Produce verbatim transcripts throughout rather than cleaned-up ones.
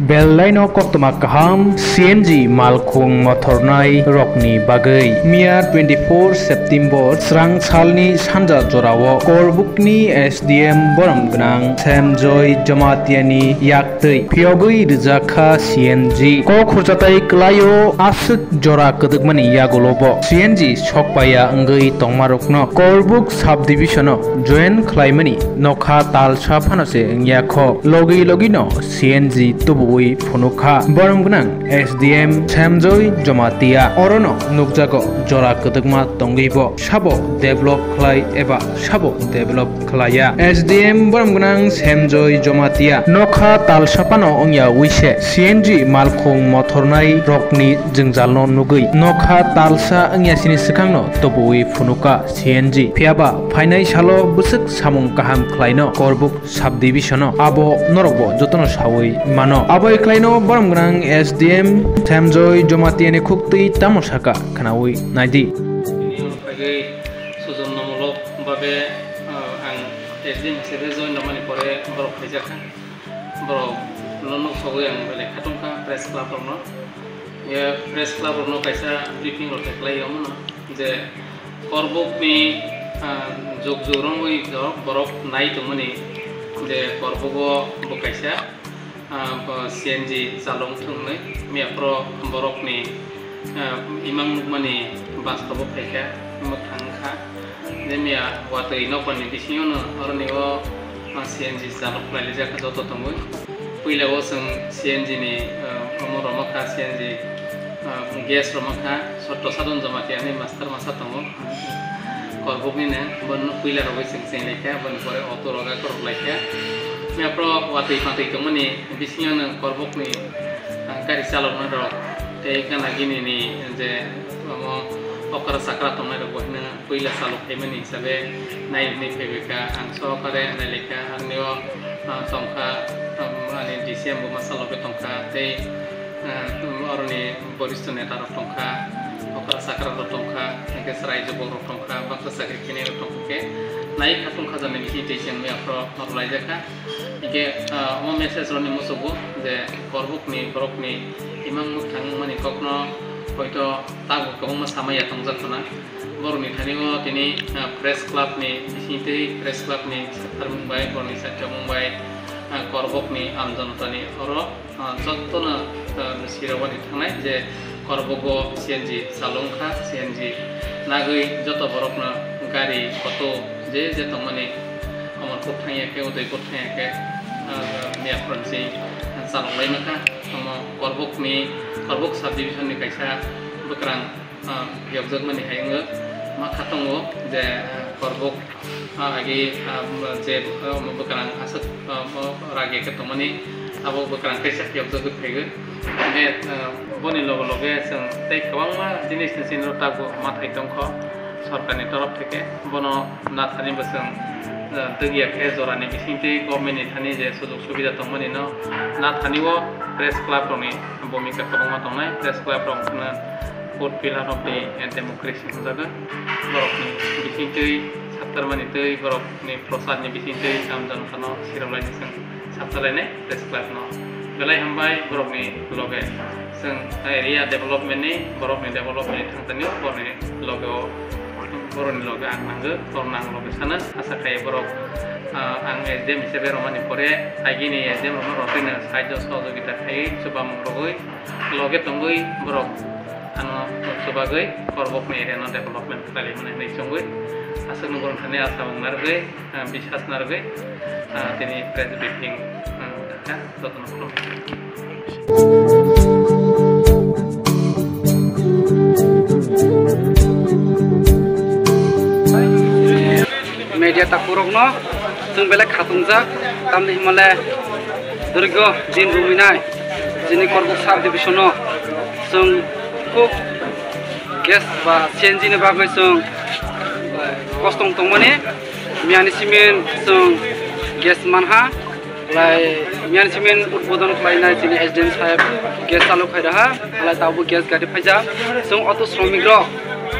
Belai no koktwma kaham C N G malkhung mothornai rokni bagwi. Miya twenty-four September srang salni sanja jorao Korbukni S D M borom gwnang Semjoy Jamatia ni yak twi phiyogwi rijak kha C N G. Kok hurjatai kwlaio aswk jora kwdwkmani yagulo bo C N G sokpaiya wngwi tongmarokno Korbuk subdivision-o join khlaimani nokha talsa phano se wngya kho. Logi logi no C N G tubuwi phunukha borom gwnang S D M Semjoy Jamatia. Orono nukjago jora kwdwkma tongwi bo sabo develop khlai eba sabo develop khlaiya. S D M borom gwnang Semjoy Jamatia nokha talsa phano wngya wise C N G malkhung mothornai rokni jwngjalno nugwi nokha talsa wngya sini swkangno tubuwi phunuka C N G. Phiyaba phainai salo bwswk samung kaham khlaino Korbuk subdivision-o. Abo norokbo jotono sawi mano. Abo khlaino borom gwnang S D M Semjoy Jamatia ni khuktwi tamo saka khnawi naidi. Tini oro phaiwi sujonnamulok babe, ah, ang S D M hisabe join rwmani pore borok phaijakha. Borok no nuk sogwi ang belai khatungkha press club rokno. Ye press club rokno kaisa briefing rok khlai omono je Korbukni, ah, jog jog rongwi borok nai tongmani je Korbugo bo kaisa ah, bo C N G chalok thwngnwi miya pro borokni, ah, imang nukmani bastobo phaikha, mwthang wngkha. Je miya watwi nokbarni bisingono oroni o, ah, C N G chalok khlailaijak joto tongwi. Puila o chwng C N G ni, ah, omo rwma kha, C N G, ah, gas rwma kha, Sotto Sadhan Jamatia ni master masa tongo. Korbukni no, bono puila rogwi chwng chenglaikha, boni pore auto roga korok laikha. Miya pro watwi patwi tongmani bisingo no Korbukni, ah, gari chaloknai rok tei gana gini ni je omo okra chakra tongnai rok bo hino puila chalok phaimani hisabe nai hwnwi phaibaikha. Ang sohokare nailaikha, aroni o, ah, tongkha, um, ani D C M bo ma chalogwi tongkha tei, ah, oroni boristo neta rok tongkha, okra chakra rok tongkha, hwnkhe chwrai jubok rok tongkha, baksa chakri khenai rok tongkha khe nai kha tongkha jani bisingo tei chwng miya pro rwlaijakha. Hwnkhe, ah, omo message rokni muchungo je Korbukni borokni imang mwthang wngmani kokno hoito tabuk kwbangma samaya tongjak khna. Borokni thani o tini, ah, press club ni bisingtwi press club ni sakharmung bai, borokni sakyamung bai, ah, Korbukni amjonotani oro ah, jotono, ah, sirogani thangnai je Korbugo C N G chalok wngkha, C N G nagwi joto borokno gari, auto je je tongmani Amarpur thangya khe, Udaipur thangya khe, ah, Miyaphron se chalok lai mankha. Omo Korbukni, Korbuk subdivision ni kaisa bwkrang ah, yokjakmani hai wngwi ma kha tongo je, ah, Korbuk, ah, agi, ah, je, ah, bwkrang aswk, ah, ragya khe tongmani abo bwkrang kaisa yokjagwi phaiwi. Hwnkhe, ah, boni loge loge chwng tei kwbangma jinisni chini rok tabuk ma thai tongkho sorkarni torof theke. Bono nathani bo chwng, ah, dwgya khe jorani bisingtwi government ni thani je sujok subida tongmani no nathani o press club rokni bhumika kwbangma tongnai. Press club rok wngkha fourth pillar of the, eh, democracy hwnjago. Borokni bisingtwi saptarmani twi, borokni prosarni bisingtwi amjon phano sirok laini chwng saptalainai press club no. Belai hambai borokni loge. Chwng area development ni borokni development ni thangtani borokni loge o, borokni loge ang nanggo, borokno ang loge sana. Asa khai borok, ah, ang S D M hisabe romani pore agini S D M rokno rotwi no sahajyo sohojogita khai chubamung rogwi loge tongwi borok ano chubagwi Korbukni area no development khlai mani hinwi chongwi aswkno borok thani asa wng narwgwi, ah, biswas narwgwi, ah, tini press briefing, ah, kha jotono khulumkha. Media takhurokno chwng belai khatungjak, tamni hwnmale dwrwgo din ruminai chini Korbuk sub division-o chwng khub gas ba C N G ni bagwi chwng kosto wng tongmani. Miyani simin chwng gas manha, lai miyani simin udbodon khlainai chini S D M saheb gas chalu khai raha, lai tabuk gas gari phaijak. Chwng auto sromik rok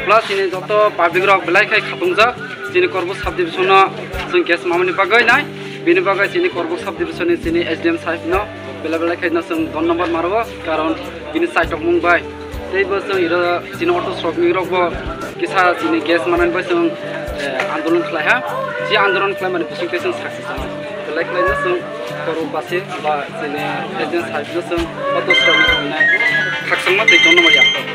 plus chini joto public rok belai khai khatungjak chini Korbuk sub division-o chwng gas mamani bagwi nai. Bini bagwi chini Korbuk subdivision ni chini S D M sahib no belai belai khaino chwng dhonnobad maro, karon bini chaitok mung bai tei bo chwng iro chini auto shop ni rok bo kisa chini gas manani bai chwng, eh, andolon khlai ha. Si andolon khlai mani bising tei chwng success wngnai. Belai khlaino chwng Korbuk basi ba chini S D M sahib no chwng auto shop ni thangwi khakchangma tei dhonnobad yapha.